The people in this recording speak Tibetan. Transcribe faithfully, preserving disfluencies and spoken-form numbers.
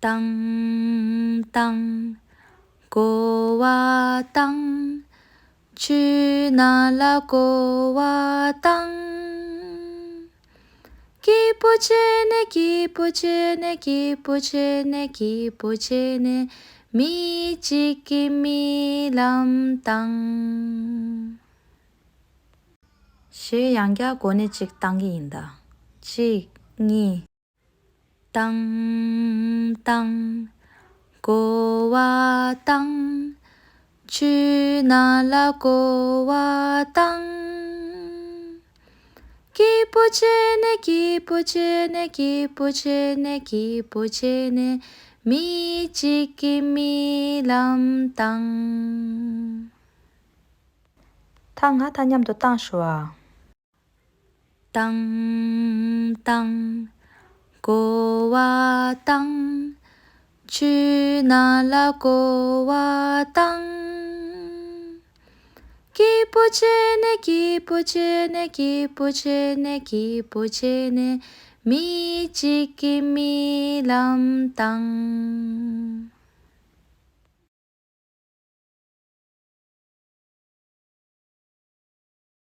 བཏང་། བཏང་། གོ་བ་བཏང་། ཆུ་ནང་ལ་གོ་བ་བཏང་། སྐྱིད་པོ་བྱས་ནས། སྐྱིད་པོ་བྱས་ནས། སྐྱིད་པོ་བྱས་ནས། སྐྱིད་པོ་བྱས་ནས། མི་གཅིག་གིས་རྨི་ལམ་བཏང་། ཞེས་ཡང་བསྐྱར་གོ་གནས་གཅིག་བཏང་གི་ཡིན་ད། གཅིག་གཉིས། བཏང་། བཏང་། གོ་བ་བཏང་། ཆུ་ནང་ལ་གོ་བ་བཏང་། སྐྱིད་པོ་བྱས་ནས། སྐྱིད་པོ་བྱས་ནས། སྐྱིད་པོ་བྱས་ནས། སྐྱིད་པོ་བྱས་ནས། མི་གཅིག་གིས་རྨི་ལམ་བཏང་། ད་ང་དང་མཉམ་དུ་བཏང་ཤོག་ཨ། བཏང་། བཏང་། གོ་བ་བཏང་། ཆུ་ནང་ལ་གོ་བ་བཏང་། སྐྱིད་པོ་བྱས་ནས། སྐྱིད་པོ་བྱས་ནས། སྐྱིད་པོ་བྱས་ནས། སྐྱིད་པོ་བྱས་ནས། མི་གཅིག་གིས་རྨི་ལམ་བཏང་།